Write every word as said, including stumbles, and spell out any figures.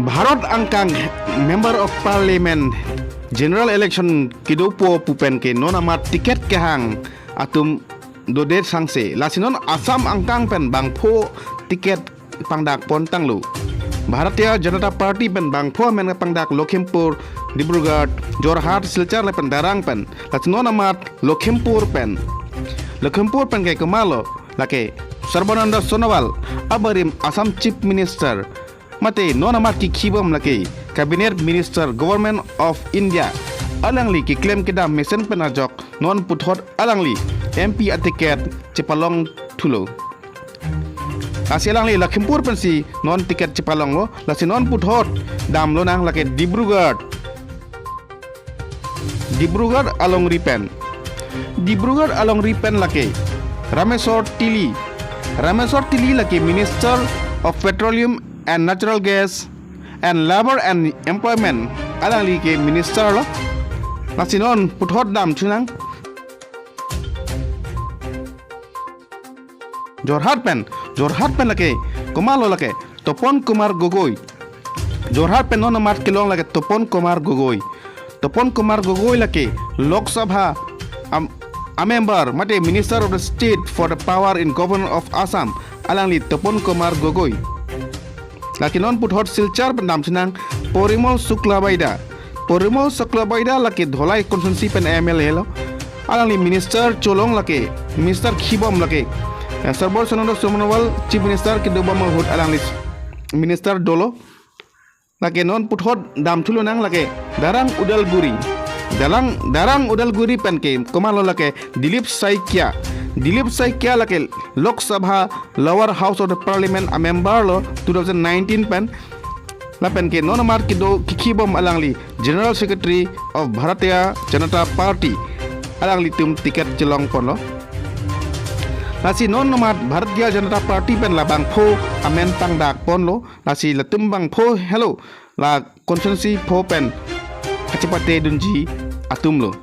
Bharat angkang Member of Parliament general election kedopo pu pen ke non amat ticket kehang atum dode sangse. Lasi non Assam angkang pen bangpho ticket pangdak pon tanglo. Bharatiya Janata Party pen bangpho amen pangdak Lakhimpur, Dibrugarh, Jorhat, Silchar lapen Darrang pen. Lasi non amat Lakhimpur pen. Lakhimpur pen ke komatlo, lake Sarbananda Sonowal, abarim Assam Chief Minister, mate non amat kekhibom lake Cabinet Minister Government of India, alangli keklem kedam mesen pen ajok non puthot alangli M P aticket chepalong thulo. Lasi alangli Lakhimpur pensi non ticket chepalonglo, lasi non puthot damlonang lake Dibrugarh. Dibrugarh alongri pen. Dibrugarh alongri pen lake Rameshwar Teili. Rameshwar Teili lake Minister of Petroleum and Natural Gas and Labour and Employment. Alangli ke minister lo. Lasi non puthot damthunang. Jorhat pen, Jorhat pen lake, komatlo lake, Topon Kumar Gogoi. Jorhat pen non amat kelong lake Topon Kumar Gogoi. Topon Kumar Gogoi lake Lok Sabha am, a member, mate Minister of the State for the Power in Government of Assam, alangli Topon Kumar Gogoi. Lake non puthot Silchar pen damthunang Porimol Suklabaida. Porimol Suklabaida lake Dholai constituency pen M L A lo. Alangli minister cholong lake, minister khibom lake. Eh, Sarbananda Sonowal Chief Minister kedobom ahut alangli minister dolo. Lake non puthot damthulonang lake Darrang Udalguri. Darrang, Darrang Udalguri pen ke komatlo lake Dilip Saikia. Dilip Saikia lake Lok Sabha Lower House of the Parliament a member lo two thousand nineteen pen. Lapen ke non amat kedo kekhibom alangli General Secretary of Bharatiya Janata Party. Alanglitum ticket chelong ponlo. Lasi non amat Bharatiya Janata Party pen la bangpho amen pangdak ponlo. Lasi latum bangpho helo, la constituency pho pen kachepate dunji atumlo.